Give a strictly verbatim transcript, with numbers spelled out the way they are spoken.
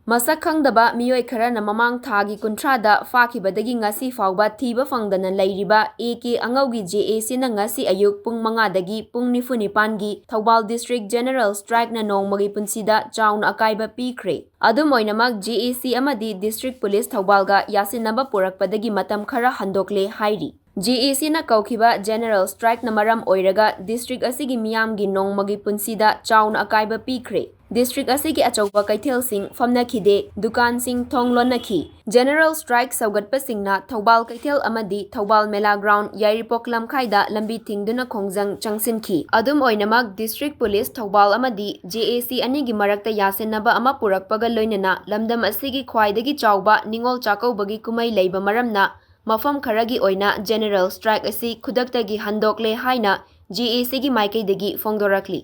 ꯃꯁꯛ ꯈꯪꯗꯕ ꯃꯤꯑꯣꯏ ꯈꯔꯅ ꯃꯃꯥꯡ ꯊꯥꯒꯤ ꯀꯨꯟꯊ꯭ꯔꯥꯗ ꯐꯥꯈꯤꯕꯗꯒꯤ ꯉꯁꯤ ꯐꯥꯎꯕ ꯊꯤꯕ ꯐꯪꯗꯅ ꯂꯩꯔꯤꯕ ꯑꯦ ꯀꯦ ꯑꯉꯧꯒꯤ ꯖꯦ ꯑꯦ ꯁꯤꯅ ꯉꯁꯤ ꯑꯌꯨꯛ ꯄꯨꯡ ꯃꯉꯥꯗꯒꯤ ꯄꯨꯡ ꯅꯤꯐꯨ ꯅꯤꯄꯥꯟꯒꯤ ꯊꯧꯕꯥꯜ ꯗꯤꯁꯇ꯭ꯔꯤꯛ ꯖꯦꯅꯔꯦꯜ ꯁ꯭ꯇ꯭ꯔꯥꯏꯛꯅ ꯅꯣꯡꯃꯒꯤ ꯄꯨꯟꯁꯤꯗ ꯆꯥꯎꯅ ꯑꯀꯥꯏꯕ ꯄꯤꯈ꯭ꯔꯦ꯫ ꯑꯗꯨꯝ ꯑꯣꯏꯅꯃꯛ, ꯖꯦ ꯑꯦ ꯁꯤ ꯑꯃꯗꯤ ꯗꯤꯁꯇ꯭ꯔꯤꯛ ꯄꯨꯂꯤꯁ ꯊꯧꯕꯥꯜꯒ ꯌꯥꯁꯤꯟꯅꯕ ꯄꯨꯔꯛꯄꯗꯒꯤ ꯃꯇꯝ ꯈꯔ ꯍꯟꯗꯣꯛꯂꯦ ꯍꯥꯏꯔꯤ꯫ ꯖꯦ ꯑꯦ ꯁꯤꯅ ꯀꯧꯈꯤꯕ ꯖꯦꯅꯔꯦꯜ ꯁ꯭ꯇ꯭ꯔꯥꯏꯛꯅ ꯃꯔꯝ ꯑꯣꯏꯔꯒ ꯗꯤꯁꯇ꯭ꯔꯤꯛ ꯑꯁꯤꯒꯤ ꯃꯤꯌꯥꯝꯒꯤ ꯅꯣꯡꯃꯒꯤ ꯄꯨꯟꯁꯤꯗ ꯆꯥꯎꯅ ꯑꯀꯥꯏꯕ ꯄꯤꯈ꯭ꯔꯦ꯫ ꯗꯤꯁꯇ꯭ꯔꯤꯛ ꯑꯁꯤꯒꯤ ꯑꯆꯧꯕ ꯀꯩꯊꯦꯜꯁꯤꯡ ꯐꯝꯅꯈꯤꯗꯦ, ꯗꯨꯀꯥꯟꯁꯤꯡ ꯊꯣꯡ ꯂꯣꯟꯅꯈꯤ꯫ ꯖꯦꯅꯔꯦꯜ ꯁ꯭ꯇ꯭ꯔꯥꯏꯛ ꯁꯧꯒꯠꯄꯁꯤꯡꯅ ꯊꯧꯕꯥꯜ ꯀꯩꯊꯦꯜ ꯑꯃꯗꯤ ꯊꯧꯕꯥꯜ ꯃꯦꯂꯥ ꯒ꯭ꯔꯥꯎꯟ, ꯌꯥꯏꯔꯤꯄꯣꯛ ꯂꯝꯈꯥꯏꯗ ꯂꯝꯕꯤ ꯊꯤꯡꯗꯨꯅ ꯈꯣꯡꯖꯪ ꯆꯪꯁꯤꯟꯈꯤ꯫ ꯑꯗꯨꯝ ꯑꯣꯏꯅꯃꯛ, ꯗꯤꯁꯇ꯭ꯔꯤꯛ ꯄꯨꯂꯤꯁ ꯊꯧꯕꯥꯜ ꯑꯃꯗꯤ ꯖꯦ ꯑꯦ ꯁꯤ ꯑꯅꯤꯒꯤ ꯃꯔꯛꯇ ꯌꯥꯁꯤꯟꯅꯕ ꯑꯃ ꯄꯨꯔꯛꯄꯒ ꯂꯣꯏꯅꯅ ꯂꯝꯗꯝ ꯑꯁꯤꯒꯤ ꯈ꯭ꯋꯥꯏꯗꯒꯤ ꯆꯥꯎꯕ ꯅꯤꯉꯣꯜ ꯆꯥꯛꯀꯧꯕꯒꯤ ꯀꯨꯝꯍꯩ ꯂꯩꯕ ꯃꯔꯝꯅ, ꯃꯐꯝ ꯈꯔꯒꯤ ꯑꯣꯏꯅ ꯖꯦꯅꯔꯦꯜ ꯁ꯭ꯇ꯭ꯔꯥꯏꯛ ꯑꯁꯤ ꯈꯨꯗꯛꯇꯒꯤ ꯍꯟꯗꯣꯛꯂꯦ ꯍꯥꯏꯅ ꯖꯦ ꯑꯦ ꯁꯤꯒꯤ ꯃꯥꯏꯀꯩꯗꯒꯤ ꯐꯣꯡꯗꯣꯔꯛꯂꯤ꯫